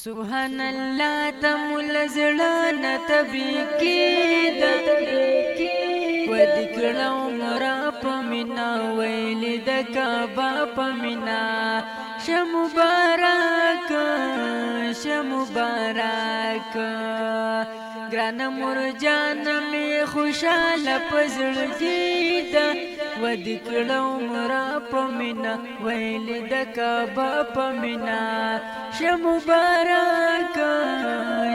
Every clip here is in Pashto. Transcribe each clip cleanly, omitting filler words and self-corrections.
سبحان الله، تمول زړه نه تبي کی د ودی کړه عمره په مینا، ویل د کعبه په مینا. شه مبارک، شه مبارک، ګران مور جان می خوشاله پزړګی د ودی کړه عمره په مینا، ویل د کعبه په مینا. شه مبارک،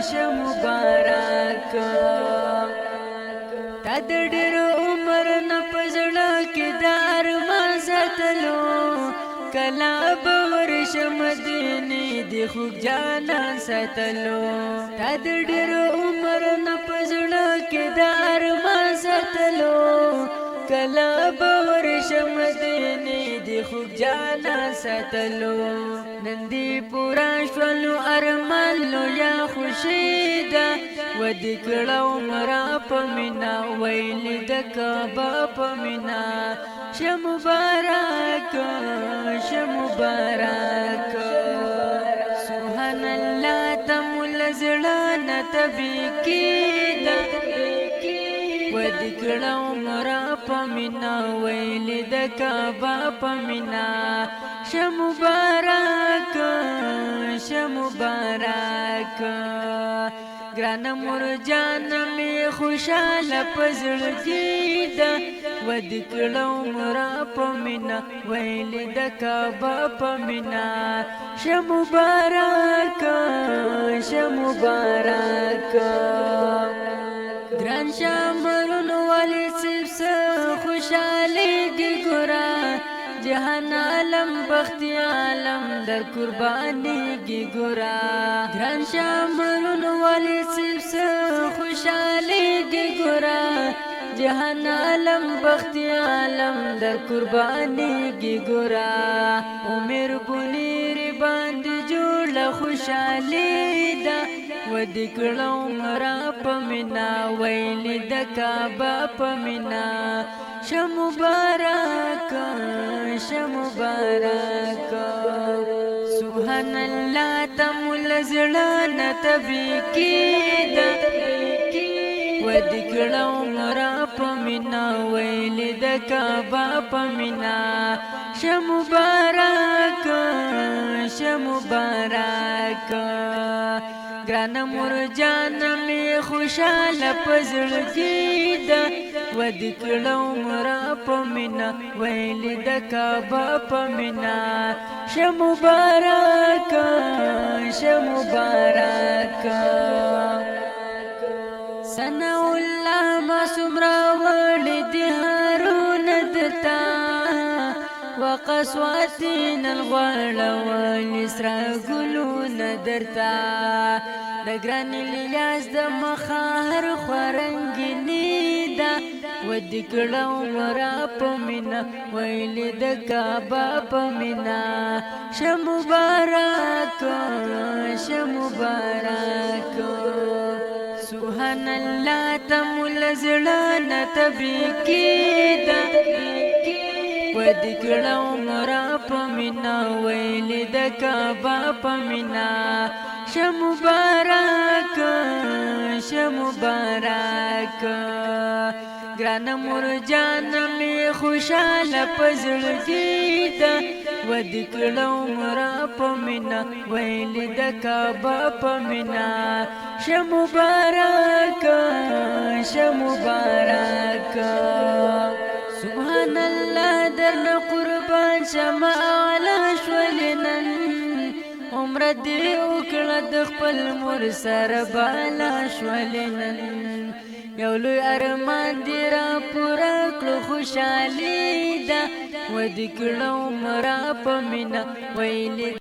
شه مبارک، تا د ډېر عمر نه پزړه کې دار ما ساتلو. کلا باور شمدینی دی خوږ جانان ساتلو. تا د ډېر عمر نه پزړه کې دار ما ساتلو. کلا باور شمدینی دی خوږ جانان ساتلو. نن دی پورا شولو ارمان لو یا خوشی ده. ودی کړه عمره په مینا، ویل د کعبه په مینا. شه مبارک، شه مبارک، سبحان الله، تمول زړه نه تبي کی د ودی کړه عمره په مینا، ویل د کعبه په مینا. شه مبارک، شه مبارک، ګران مور جان می خوشاله پزړګی د ودی کړه عمره په مینا، ویل د کعبه په مینا. شه مبارک، شه مبارک، ګران شامرونو والی سب خوشالي ګورا. جهان عالم بختی عالم در قربانی گی ګورا. ګران شامرونو والی سب خوشالي گی ګورا. جهان عالم بختی عالم در قربانی گی ګورا. عمر بونیر باندې جوړ خوشالي ده. ودی کړه عمره په مینا، ویل د کعبه په مینا. شه مبارک، شه مبارک، سبحان الله، تمول زړه نه تبي کی د ودی کړه عمره په مینا، ویل د کعبه په مینا. شه مبارک، شه مبارک، ګران مور جان می خوشاله پزړګی د ودی کړه عمره په مینا، ویل د کعبه په مینا. شه مبارک، شه مبارک، ثنا الله ما سمرا وړي دي هارون دتا وقسواتین الغوړول سره ګلونه درتا. د ګران الیاس د مخهر خورنګینی دا. ودی کړه عمره په مینا، ویل د کعبه په مینا. شه مبارک، شه مبارک، سبحان الله، تمول زړه نه تبي کی د ودی کړه عمره په مینا، ویل د کعبه په مینا. شه مبارک، شه مبارک، ګران مور جان می خوشاله پزړګی د ودی کړه عمره په مینا، ویل د کعبه په مینا. شه مبارک، شه مبارک، سبحان الله، درنه قربان شما علا شولنن. عمر دې وکړه د خپل مور سره بالا شولنن. یو لوی ارمان دې را پورا کړو، خوشالي ده. ودی کړه عمره په مینا، ویلې